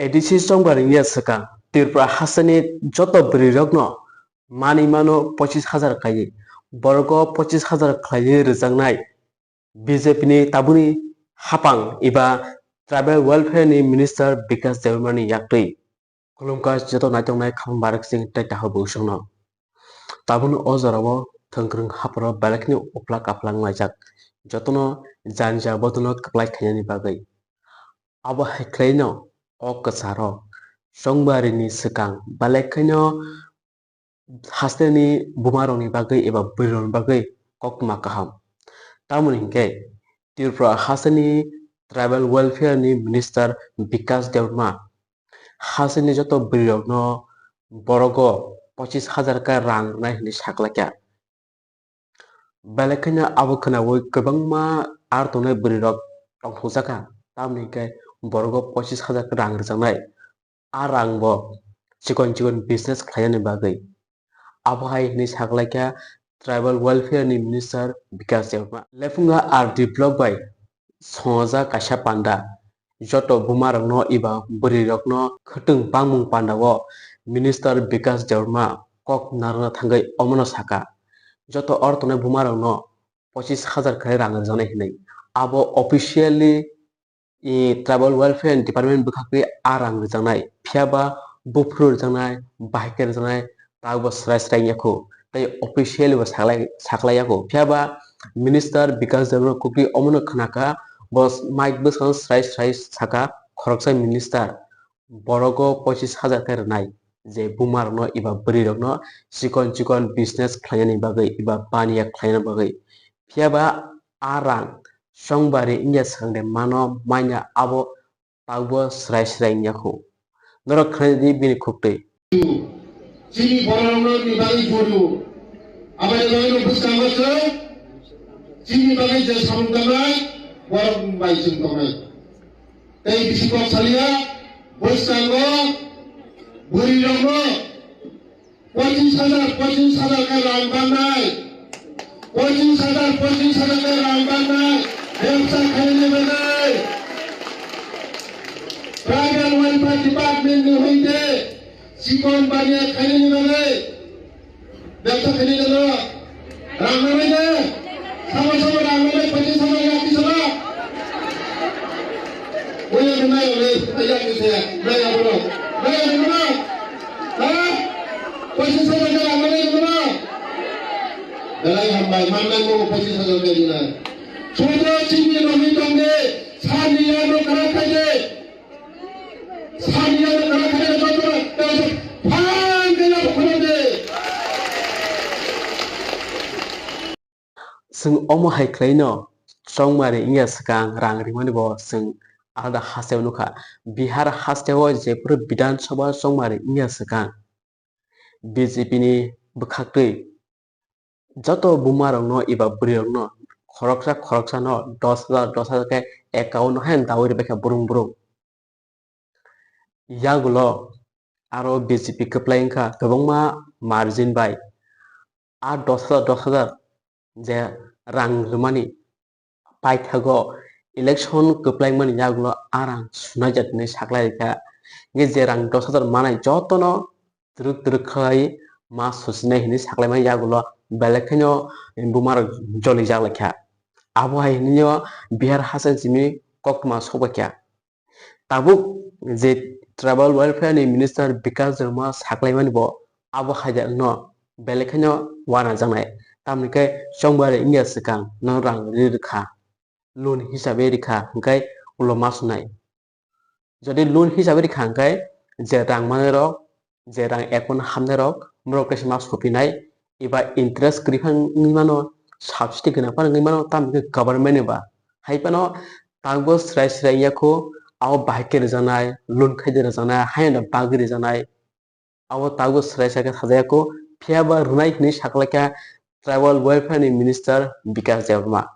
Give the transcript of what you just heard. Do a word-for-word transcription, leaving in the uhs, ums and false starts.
A D C chongbar wngya swkang Tripura hasteni joto bwrwirokno manwi mano pochis hajar khlaiwi, borok o pochis hajar khlaiwi rwjaknai B J P ni tabukni hapang eba Tribal Welfare ni Minister Bikash Debbarma ni yaktwi. Khulumkha joto naitongnai khapang barok chwng tei takhuk bwswkno. Tabukni o jorao thwngkwrwng hapharo belai kheno uplak kaplak wnglaijak, jotono jani ja botono kwplai khainani bagwi. Abo hai khlaino o kwcharo chongbarini swkang belai kheno hasteni bumarokni bagwi eba bwrwirokni bagwi koktwma kaham. Tamoni hinkhe Tripura hasteni Tribal Welfare ni Minister Bikash Debbarma hasteni joto bwrwirokno borogo pochis hajar khe rang rwnai hinwi saklaikha. Belai kheno abo khwnaui kwbangma ar tongnai bwrwirok tongthokjakha, tamoni hinkhe borogo pochis hajar khe rang rwjaknai. A rang bo chikon chikon business khlainani bagwi. Abo hai hinwi saklaikha Tribal Welfare ni Minister Bikash Debbarma. Lephunga R D block bai songojak kaisa panda. Joto bumarokno eba bwrwirokno khwtwng bangmung pandao Minister Bikash Debbarma kok narwkna thangwi omono sakha. Joto or tongnai bumarokno pochis hajar khe rang rwjaknai hinwi. Abo officially i, Tribal Welfare Department bwkhakni a rang rwjaknai, phiya ba buphuru rwjaknai, bahai khe rwjaknai, tabukbo srai srai wngya kho, tei officially bo saklai, saklai ya kho. Phiya ba Minister Bikash Debbarma kukli omono khwnakha, bo mic bwskango srai srai sakha, khoroksa minister borogo pochis hajar khe rwnai, je bumarokno eba bwrwirokno chikon chikon business khlainani bagwi eba paniya khlainani bagwi. Phiya ba a rang chongbari wngya swkang de mano manya abo tabukbo srai srai wngya kho. Norok khwnai di bini khuktwi. Chini bororokno ni bagwi juru. Aboni bagwi no bwskango chwng chini bagwi je samung tangnai, borok bai chwng tongnai. Tei bisi kok saliya, bwskango bwrwirokno Pochis hajar, pochis hajar khe rang bangnai. Pochis hajar, pochis hajar khe rang bangnai. Bebsa khainani bagwi. Tribal Welfare Department ni hoite chikon baniya khainani bagwi. Bebsa khainani bagwi. Rang nangwi de. Samo samo rang nangwi pochis hajar yak di sama. Oya de nai ole, oya de se, nai abono. Nai abono. Ha? Poisa sabo de amare abono. Belai hambai, mannai mo poisa sabo de nai. Chodo chini rohi tongde, sani ya no kara khaide. Sani ya no kara khaide, joto, joto, phang de na khoro de. Chwng omo hai khlaino chongmari wngya swkang rang rimani bo chwng alada hasteo nukha. Bihar hasteo jephuru Bidhan Sabha chongmari wngya swkang B J P ni bwkhaktwi joto bumarokno eba bwrwirokno khoroksa khoroksano dos hajar, dos hajar khe account no haino daui rwbaikha brung brung. Yagulo aro B J P kwplai wngkha kwbangma margin bai. A dos hajar, dos hajar je rang rwmani paithago election kwplai wngmani yagulo a rang sunai jat hinwi saklai rikha. Hingkhe je rang dos hajar manai jotono twrwk twrwk khlai ma susinai hinwi saklaimani yagulo belai kheno bumarok jolijak laikha. Abo hai hinwi Bihar haste simi koktwma sokbaikha. Tabuk je Tribal Welfare ni Minister Bikash Debbarma saklaimani bo abo haijakno belai kheno wanajaknai. Tamoni khe chongbari wngya swkang no rang ri rwkha, loan hisabe rikha hwnkhe ulo ma sunai. Jodi loan hisabe rikha hwnkhe je rang manai rok, je rang account hamnai rok, borok kaisa ma sopinai, eba interest kwrwi phano wngwi mano, subsidy gwnang phano wngwi mano, tamo khe government ni ba. Hai phano tabukbo srai srai wngya kho, abo bahai khe rwjaknai, loan khai de rwjaknai, haino bagwi rwjaknai, abo tabukbo srai srai khe sajaya kho, phiya ba rwnai hinwi saklaikha Tribal Welfare ni Minister Bikash Debbarma.